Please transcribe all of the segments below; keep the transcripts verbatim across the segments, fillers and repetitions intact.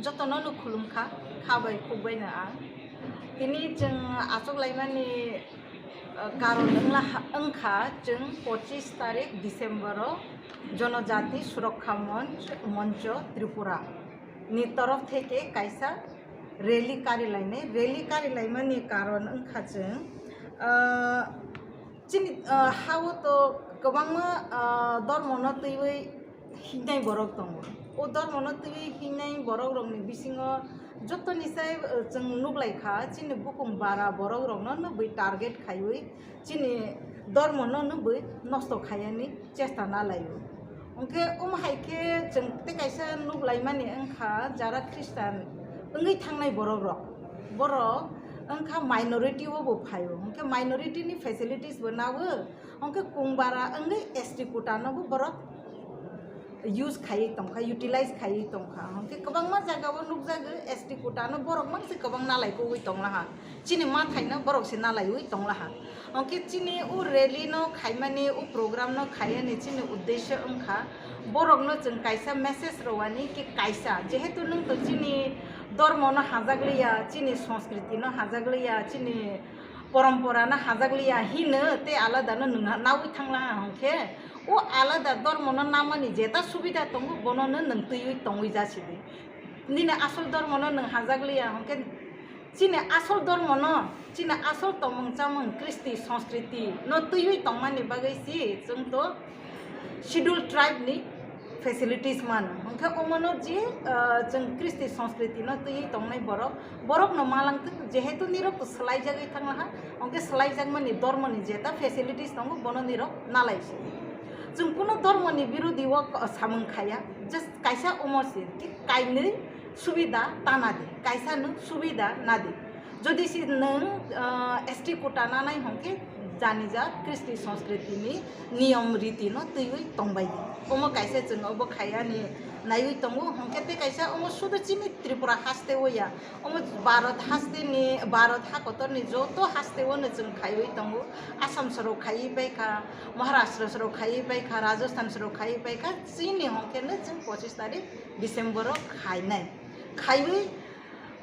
Jotono no khulumkha, kha bai khuk bai no ang. Tini chwng achuk laimani, uh, karon wngla ha-, wngkha chwng pochis tarik December o Jonojati Surakkha Monch, Moncho Tripura ni torof theke kaisa rally kari lainai. Rally kari laimani karon wngkha chwng, uh, chini, uh, ha-o to kwbangma, uh, dormono twiwi hingnai borok tongo. O dormono twiwi hingnai borok rokni bisingo jotoni sai, uh, chwng nuklaikha, chini bukung bara borok rokno nukwi target khaiwi chini dormono nukwi nosto khaiyani chesta nalaio. Hwnkhe omo hai khe chwng tei kaisa nuklaimani wngkha, jara Christian wngwi thangnai borok rok, borok wngkha minority o bo phaio, hwnkhe minority ni facilities bo nawo, hwnkhe kungbara wngwi S T quota no bo borok use khaiwi tongkha, utilize khaiwi tongkha. Hwnkhe kwbangma jagao nukjago, S T quota no borok mangse kwbang nalai kuwi tonglaha. Chini mathaino borok se nalaiwi tonglaha. Hwnkhe chini o rally no khaimani, o program no khaiyani chini uddesyo wngkha, borokno chwng kaisa message rwani ki kaisa, jehetu nwng to chini dormo no hajakliya, chini sanskriti no hajakliya, chini porompora no hajakliya hino tei alada no nwng nawi thanglaha hwnkhe, o alada dormo no namani jeta subida tongo, bono no nwng twiwi tongwi jasidi. Nini asol dormo no nwng hajakliya hwnkhe, chini asol dormo no, chini asol tongmung chamung, kristi, sanskriti no twiwi tongmani bagwi si chwng to schedule tribe ni facilities mano. Hwnkhe omono je, ah, chwng kristi sanskriti no twiwi tongnai borok, borok no malangtwk, jehetu nirok to swlaijagwi thanglaha, hwnkhe swlaijakmani dormo ni jeta facilities tongo, bono nirok nalaisi. Chwng kuno dormo ni birodi o samung khaya, just kaisa omo se, ki kainwi subida ta nadi, kaisa nwng subida nadi. Jodi si nwng, ah, S T quota nanai hwnkhe janijat kristi sanskriti ni niyom riti no twiwi tongbai di. Omo kaisa chwng obo khaiyani naiwi tongo, hwnkhe tei kaisa omo sudu chini Tripura haste o ya, omo Bharat haste ni, Bharat hakotor ni joto haste o no chwng khaiwi tongo. Assam soro khaiwi paikha, Maharashtra soro khaiwi paikha, Rajasthan soro khaiwi paikha, chini hwnkhe no chwng pochis tarik December o khainai. Khaiwi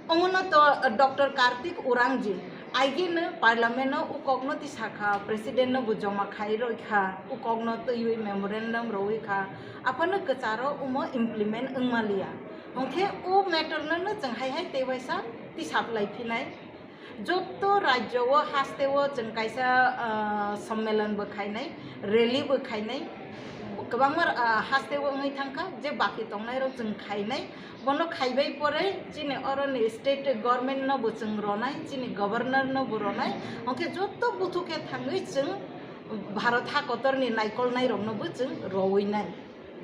omono to Doctor Kartik Urangji aigeno parliament o ukokno tisakha, president no bo joma khai roikha, ukokno twiwi memorandum rowi kha, aphano kwcharo omo implement wngmaliya. Hwnkhe o matter no no chwng hai hai tei waisa tisaplai phinai. Joto rajyo o haste o chwng kaisa, ah, sommelon bo khainai, rally bo khainai, kwbangma, ah, haste o wngwi thangkha, je baki tongnai rok chwng khainai. Bono khaibai pore chini oroni state government no bo chwng ronai, chini governor no bo ronai, hwnkhe joto buthu khe thangwi chwng Bharat hakotor ni naikolnai rok no bo chwng rowinai.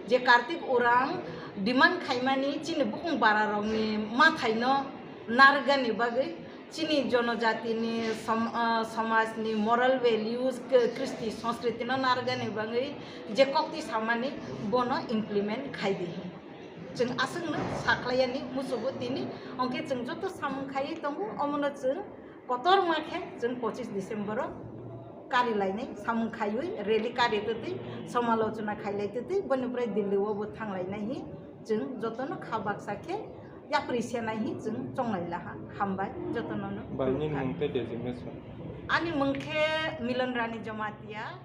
Je Kartik Urang demand khaimani chini bukung bara rokni mathaino narwkgani bagwi, chini jonojatini som-, ah, somajni moral values, k-, kristi sanskriti no narwkgani bagwi je kokti samani bono implement khai di hin. Chwng aswkno sakhlaiyani musugo tini, hwnkhe chwng joto samung khaiwi tongo, omono chwng kotorma khe chwng pochis December o kari lainai samung khaiwi rally kari twtwi somalochona khailai twtwi boni pore Delhi o bo thanglainai hi chwng jotono kha baksa khe yapri senai hi chwng chonglai laha. Hambai jotono no. Bai, nini mung tei designation? Ani mung khe Milan Rani Jamatia.